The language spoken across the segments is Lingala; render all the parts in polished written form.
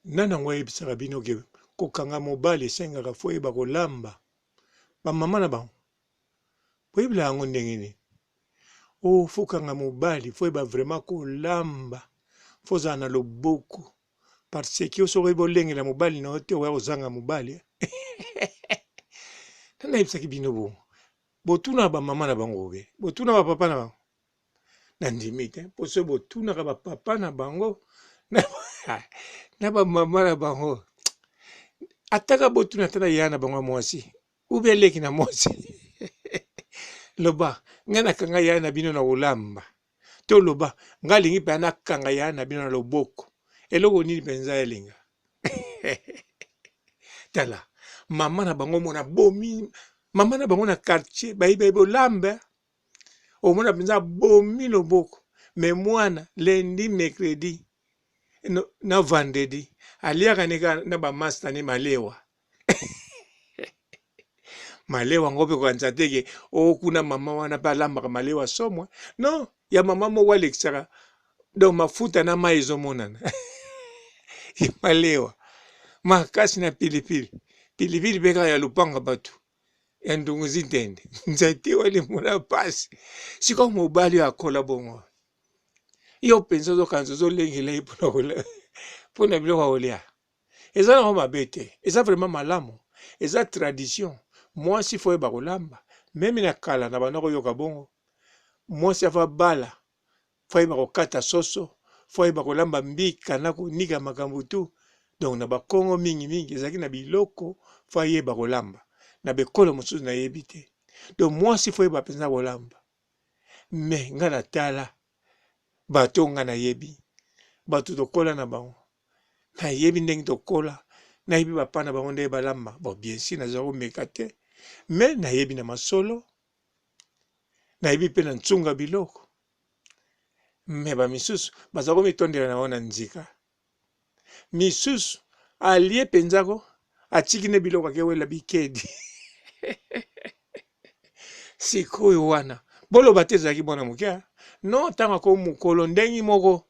Nani yango ayebisaka bino ke kokanga mobali esengaka fo oyeba kolamba? Ba mama na bango boyebela yango ndenge nini? Oh fo okanga mobali fo oyeba vraiment kolamba, fo ozala na loboko parce que soki oyebi olengela mobali na yo te okoya kozanga mobali. Nani ayebisaki bino bongo? Botunaka ba mama na bango obe botuna ba papa na bango? Nandimi te mpo soki botunaka ba papa na bango na ba mama na bango ataka botuna ata na yaya na bango ya mwasi ou bien leki na mwasi loba ngai nakanga yaya na bino na kolamba to loba ngai alingi mpenza nakanga yaya na bino na loboko eloko nini mpenza elinga tala mama na bango mona bomi mama na bango na quartier bayebi bayebi olamba omona mpenza abomi loboko me mwana lundi mercredi na vendredi aliaka ne kaka na bamasta ne malewa malewa yango mpe kokanisa te ke o oh, kuna mama wana mpe alambaka malewa somo non ya mama moko alekisaka donc mafuta na mai ezomonana ya malewa makasi na pilipili pilipili mpe kaka ya lopanga bato ya ndungu zintende nzete walimona pasi sikoyo mobali oyo akola bongo yo mpenza ozokanisa ozolengela ye mpona biloko ya kolia eza nango mabe te eza vraiment malamu eza tradition mwasi fo oyeba kolamba meme na kala na banda koyoka bongo mwasi afa bala fo ayeba kokata soso fo ayeba kolamba mbika na konika makambo tu donc na bakongo mingi mingi ezalaki na biloko fo ayeba kolamba na bekolo mosusu nayebi te donc mwasi fo ayeba mpenza kolamba me nga natala bato nga nayebi bato tokola na bango nayebi ndenge tokola nayebi bapa na bango ndenge balamba bon bien sûr naza komeka te me nayebi na masolo nayebi mpe na nsunga biloko me bamisusu baza komitondela na bango na nzika misusu alie mpenza ko atiki ne biloko akewela bikedi sikoyo wana boloba te ezalaki mwana moke no ntango ako mokolo ndenge moko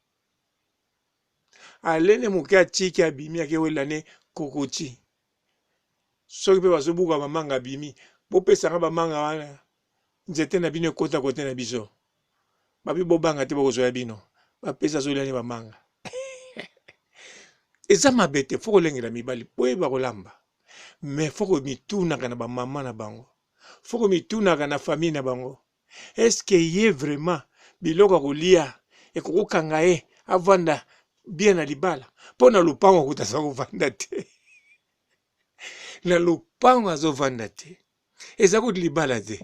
alene moke atiki abimi akewela ne kokoti soki mpe bazobuka bamanga abimi bopesa nga bamanga wana nzete na bino ekota kote na biso babi bobanga te bokozwa ya bino bapesa azolia ne bamanga eza mabe te fo kolengela mibali boyeba kolamba me fo komitunaka na bamama na bango fo komitunaka na famille na bango eske ye vraiment biloko ya kolia ekokokanga ye avanda bien na libala mpo na lopango kuta aza kovanda te na lopango azovanda te eza kutu libala te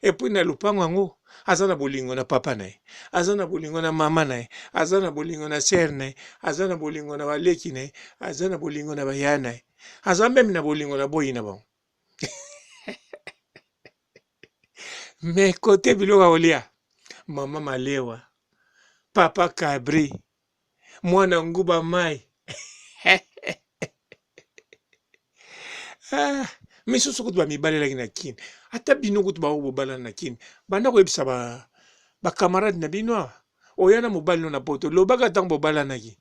epuis na lopango yango aza na bolingo na papa na ye aza na bolingo na mama na ye aza na bolingo na sere na ye aza na bolingo na baleki na ye aza na bolingo na baya na ye aza meme na bolingo na boyi na bango me kote biloko ya kolia mama malewa papa cabri mwana nguba mai ah, misusu kutu bamibalelaki na kini ata bino kutu baoyo bobalana na kini banda koyebisa bacamarade ba na bino awa oya na mobali no na poto lobaka ntango bobalanaki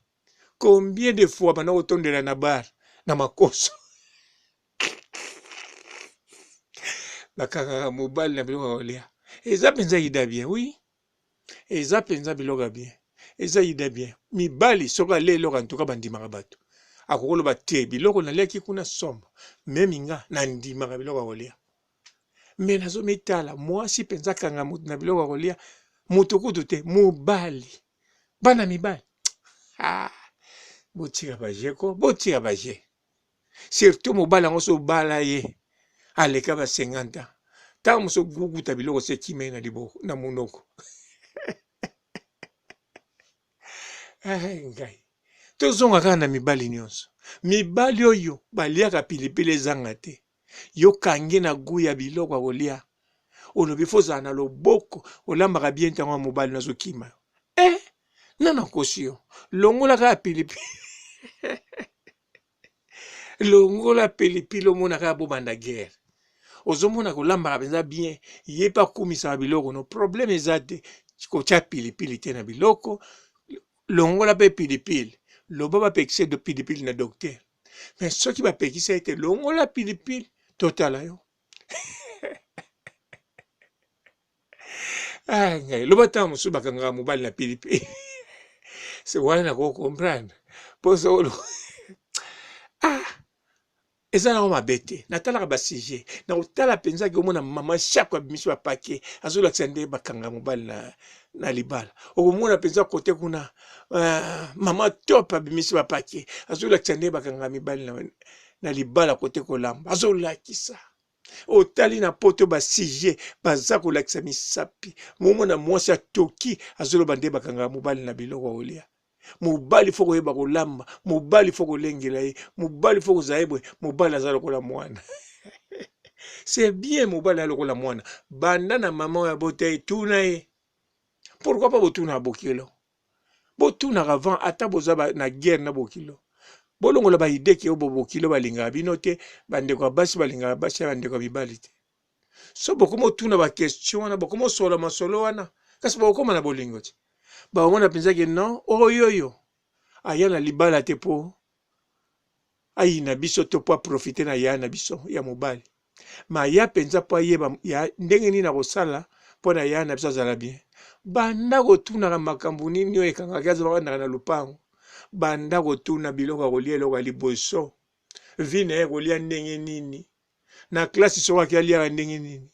combien de fois banda kotondela na bar na makoso bakangaka mobali na biloko ya kolia eza mpenza ida bien oui eza mpenza biloko ya bien eza ida bien mibali soki alie eloko antuka bandimaka bato akokoloba te biloko naliaki kuna somo memi nga nandimaka biloko ya kolia me nazomitala mwasi mpenza akanga moto na biloko ya kolia moto kutu te mobali bana mibali ah, botika bajeko botika baje surtout mobali yango so obala ye aleka ba 50 ans ntango mosusu okokuta biloko se ekima ye na liboko na monoko ngai tozonga kaka na mibali nyonso mibali oyo baliaka pilipili ezanga te yo kangi na gu ya biloko ya kolia olobi fo ozala na loboko olambaka bien ntango ya mobali nazokima yo eh nana akosi yo longola kaka pilipili longola pilipili omona kaka bobanda guerre ozomona kolambaka mpenza bien ye mpe akumisaka biloko no problème eza te kotya pilipili te na biloko longola mpe pilipili Loba bapekisa ye pilipili na docteur. Mais soki bapekisa ye te, longola pilipili totala yo. Ah, ngai loba ntango mosusu bakangaka mobali na pilipili. Se wana nako comprendre. Po solo ah Eza nango mabe te natalaka ba sujet nakotala mpenza ke omona mama shako abimisi ba paquet azolakisa nde bakanga mobali na, na libala okomona mpenza kote kuna uh, mama top abimisi ba paquet azolakisa nde bakanga mibali na, na libala kote kolamba azolakisa otali na poto ba sujet baza kolakisa misapi momona mwasi atoki azoloba nde bakanga mobali na biloko ya kolia Mobali faut koyeba kolamba, mobali faut kolengela ye, mobali faut kozala ye boye, mobali aza lokola mwana. C'est bien mobali aza lokola mwana. Banda na mama oyo abota ye, tuna ye. Pourquoi pas botuna bokilo? Botunaka avant ata boza ba, na guerre na bokilo. Bolongola ba idée ke obo bokilo balingaka bino te, bandeko ya basi balingaka basi ya bandeko ya mibali te. So bokoma otuna ba question wana, bokoma osola masolo wana, kasi bokoma na bolingo te. Bakomona mpenza ke non, oyoyo aya na libala te mpo ayina biso to mpo aprofite na yaya na biso ya mobali, ma aya mpenza mpo ayeba ya ndenge nini akosala mpo na yaya na biso azala bien. Banda kotunaka makambo nini oyo ekangaka aza bafandaka na lopango, banda kotuna biloko ya kolia, eloko ya liboso vie na ye kolia ndenge nini, na classe soki ake aliaka ndenge nini,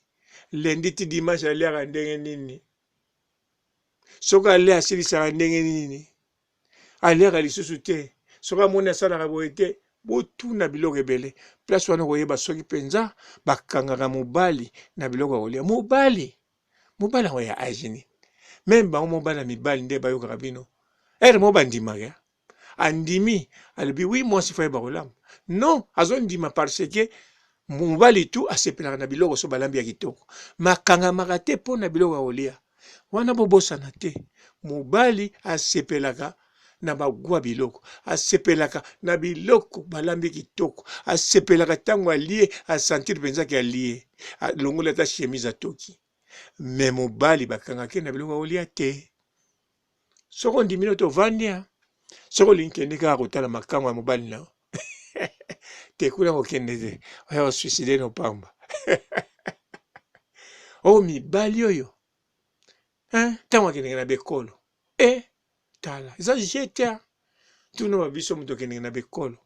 lundi ti dimanche aliaka ndenge nini. Soki alia asilisaka ndenge nini? Aliaka lisusu te. Soki amoni asalaka boye te. Botuna biloko ebele. Place wana okoyeba soki mpenza bakangaka mobali na biloko ya kolia. Mobali, mobali yango ya age nini? Meme bango moko bana mibali nde bayokaka bino. Heure moko bandimaka. Andimi, alobi oui mwasi faut ayeba kolamba. Non, azondima parce que mobali tout asepelaka na biloko so balambi ya kitoko. Makangamaka te mpo na biloko ya kolia. Wana bobosana te. Mobali asepelaka na bagwa biloko, asepelaka na biloko balambi kitoko, asepelaka ntango alie, asentir mpenza ke alie, alongoli ata chemise atoki. Mais mobali bakangaka ye na biloko ya kolia te. Soki ondimi no tovandi ya soki olingi kende kaka kotala makango ya mobali na yo te kuna kokende te oya kosuicide no pamba oyo mibali oyo ntango akendeke na bekolo e tala eza je te tuna ba biso moto akendeke na bekolo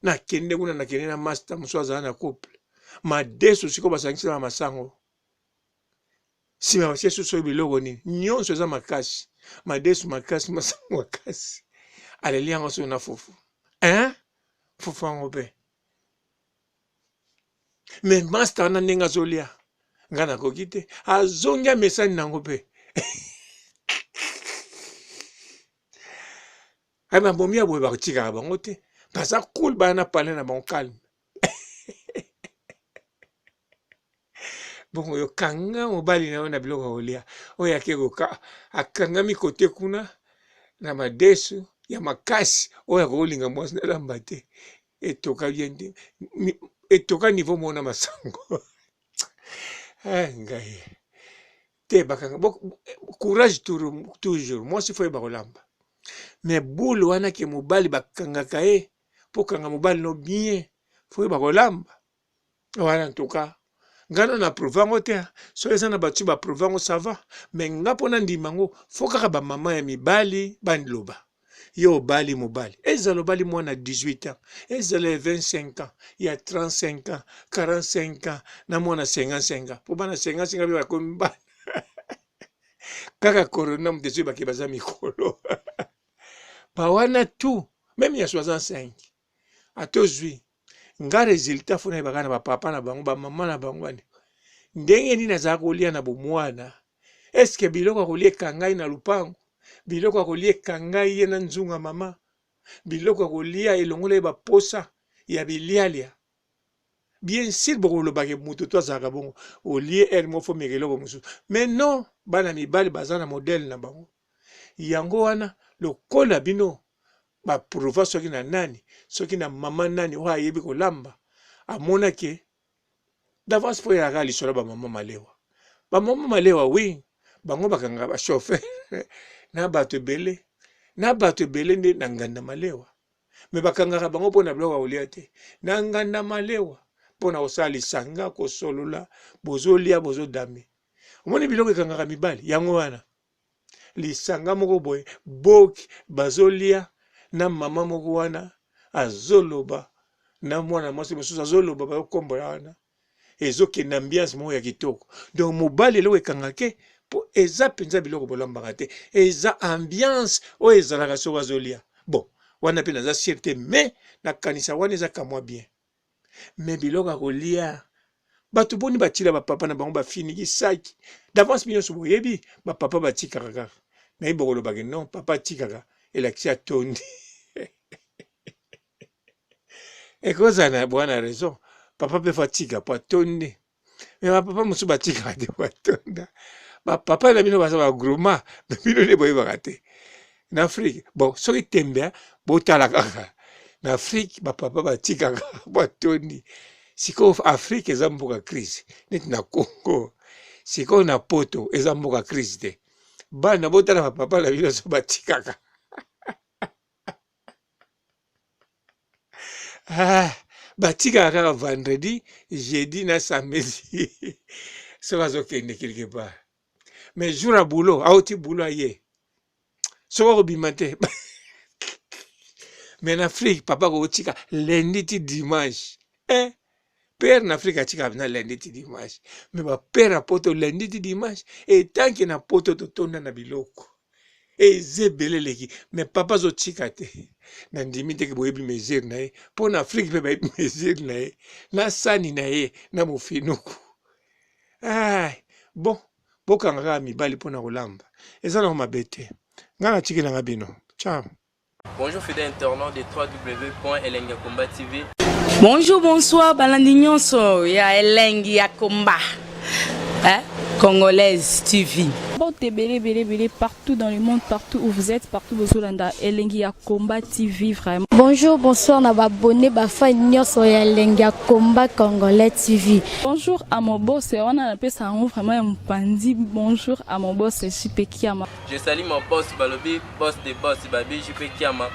nakende kuna nakende na masta mosusu azala na couple madesu sikoyo basangisi na masango Sima batie susu oyo biloko nini nyonso eza makasi madesu makasi masango makasi aleli yango soki na fufu hein fufu yango mpe me master wana ndenge azolia ngai nakoki te azongi amesani nango mpe ayi babomi ya boye bakotikaka bango te baza cool baya na palais na bango calme Bongo yo kanga mobali na yo na biloko ya kolia oyo ake koka akangami kote kuna na madesu ya makasi oyo akolinga mwasi na lamba te etoka bien te etoka niveau moko na masango eh, ngai te bakanga courage toujours mwasi fo yeba kolamba me boule wana ke mobali bakangaka ye mpo kanga mobali no bien fo yeba kolamba Wana en tout cas nga nanu na prouve yango te soki eza na batu ba prouve yango ça va mais nga po na ndima yango faut kaka ba maman ya mibali ba loba yo obali mobali ezala obali mwana 18 ans ezala ya 25 ans ya 35 ans 45 ans na mwana 55 ans po bana 55 ans pe bakomi bana kaka corona moto ezoyeba ke baza mikolo ba wana tout meme ya 65 ata ozwi Nga resultat faut nayeba kaka na ba papa na bango ba maman na bango bani ndenge nini azalaka kolia na bomwana est ce que biloko ya kolia ekangai na lupangu biloko ya kolia ekangai ye na nzunga mama biloko ya kolia elongola ye baposa ya bilialia bien sur bokoloba ke moto to azalaka bongo olie heure moko fo meka eloko mosusu mais non bana mibali baza na modele na bango yango wana lokola bino ba prouva soki na nani soki na maman nani oyo ayebi kolamba amona ke d'avance po eyaka lisolo ba maman malewa ba maman malewa oui bango bakangaka ba chauffeur na bato ebele. Na bato ebele nde na nganda malewa. Mais bakangaka bango mpo na biloko ya kolia te. Na nganda malewa mpo na kosala lisanga, kosolola, bozolia, bozodame. Omoni biloko ekangaka mibali yango wana. Lisanga moko boye boki bazolia na mama moko wana azoloba na mwana mwasi mosusu azoloba bazokombola wana ezokende ambiance moko ya kitoko donc mobali eloko ekanga ke po eza mpenza biloko bolambaka te eza ambiance oyo ezalaka soki azolia bon wana mpe naza sur te mais nakanisa wana eza kamwa bien mais biloko ya kolia bato boni batila bapapa na bango bafiniki saki d'avance bino nyonso boyebi bapapa batikaka kaka nayebi bokolobaki non papa atikaka elakisi atondi ekozala na bwana raison papa mpe fo atika po atondi me bapapa mosusu batikaka te po atonda bapapa na bino baza bagroma me bino nde boyebaka te na afrike bon soki tembe botala kaka na afrike bapapa batikaka po atondi sikoyo afrike eza mboka crise neti na congo sikoyo na poto eza mboka crise te bana botala bapapa na bino so batikaka ah, batikaka kaka vendredi jeudi na samedi soki azokende quelque part mais jour ya boulot auti boulot aye soki akobima te mais na afrique papa akotika lundi ti dimanche eh? père na afrique atikaka na lundi ti dimanche mais bapère ya poto lundi ti dimanche etanke na poto totonda na biloko eza ebele eleki mais papa azotika te nandimi teke boyebi mesure na ye mpo na afrike mpe bayebi mesure na ye na sani na ye na mofinuku ah, bon bokanga kaka mibali mpo na kolamba eza nango mabe te ngai natiki nanga bino ciao Bonjour fidèles internautes de www.elengiyakomba TV. Bonjour, bonsoir, balandi nyonso ya elengi ya komba. Hein? Congolaise TV. Mbote ebele ebele ebele partout dans le monde, partout où vous êtes, partout bozolanda elengi ya combat TV vraiment. Bonjour, bonsoir na ba abonné ba fan nyonso ya elengi ya combat congolais TV. Bonjour à mon boss, wana napesa yango vraiment ya mopanzi. Bonjour à mon boss JP Kiama. Je salue mon boss balobi boss de boss babi JP Kiama.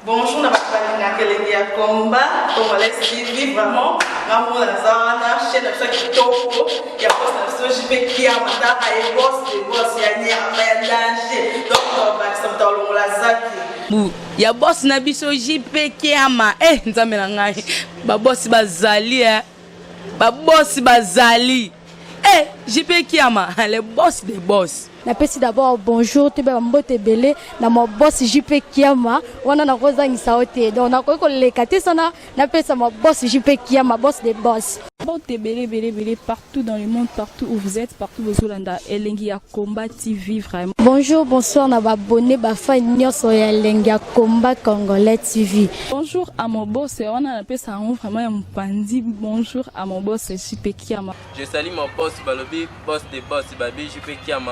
Bonjour na bato balingaka elengi ya combat congolais TV vraiment nga moko naza wana chaîne na biso ya kitoko ya boss na biso JP Kiama tala ye boss de boss ya nyama ya danger donc tobakisa moto alongola zaki bu ya boss na biso JP Kiama eh nzambe na ngai ba boss bazali eh ba boss bazali eh JP Kiama le boss des boss napesi d'abord bonjour toyeba bambote ebele na ma boss jp kiama wana nakozangisa yo te donc nakoki koleka te sana napesa ma boss jp kiama boss de boss Mbote ebele ebele ebele partout dans le monde, partout où vous êtes, partout bozolanda elengi ya combat TV vraiment. Bonjour, bonsoir na ba abonné ba fan nyonso ya elengi ya combat congolais TV. Bonjour à mon boss, wana napesa yango vraiment ya mopanzi. Bonjour à mon boss JP Kiama. Je salue mon boss balobi boss de boss babi JP Kiama.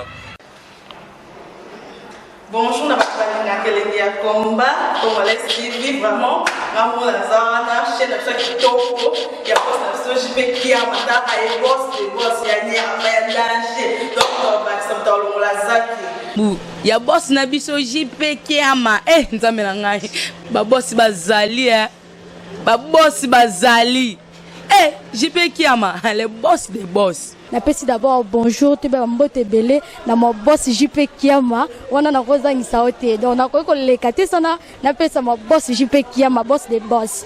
Bonjour na bato balingaka elengi ya combat congolais TV vraiment nga moko naza wana chaîne na biso ya kitoko ya boss na biso JP Kiama tala ye boss de boss ya nyama ya danger donc tobakisa moto alongola zaki bu ya boss na biso JP Kiama eh nzambe na ngai ba boss bazali eh ba boss bazali eh JP Kiama le boss des boss napesi d'abord bonjour toyeba bambote ebele na ma boss jp kiama wana nakozangisa yo te donc nakoki koleka te sana napesa ma boss jp kiama boss de boss.